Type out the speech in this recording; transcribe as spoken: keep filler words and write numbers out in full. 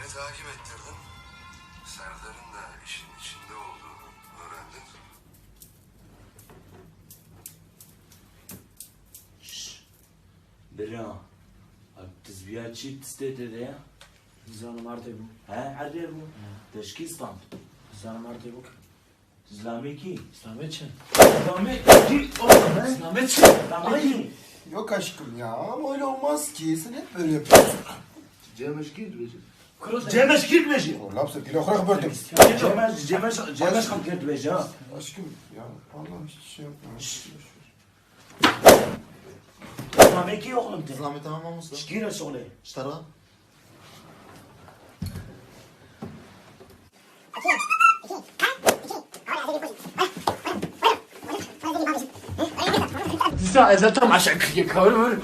Takip ettirdim. Serdar'ın da işin içinde olduğunu öğrendim. Şşş. Bira. Ev tizbiya çi tistê tê de ya? Nizanim erdê bû. He, erdê bû. He. Te ji kî stand? Nizanim erdê bû ki. Zilamê kî? Zilamê çi? Zilamê kî? Oğlum, he? Zilamê çi? Zilamê kî? Yok aşkım ya, ama öyle olmaz ki. Sen hep böyle yapıyorsun. Cem Eşkî dibêje. Cem Eşkî dibêje. Oğlum, sen bile okura bördüm. Cem Eş-, Cem Eş-, Cem Eşkî dibêje ha. Aşkım ya, vallahi hiç şey yapma. Şşş. Zilamê kî oğlum te? Zilamê tamam mamosta. Şkîr e şolê. Ştara. Dîsa ez tam aşağı kırk kavur vur.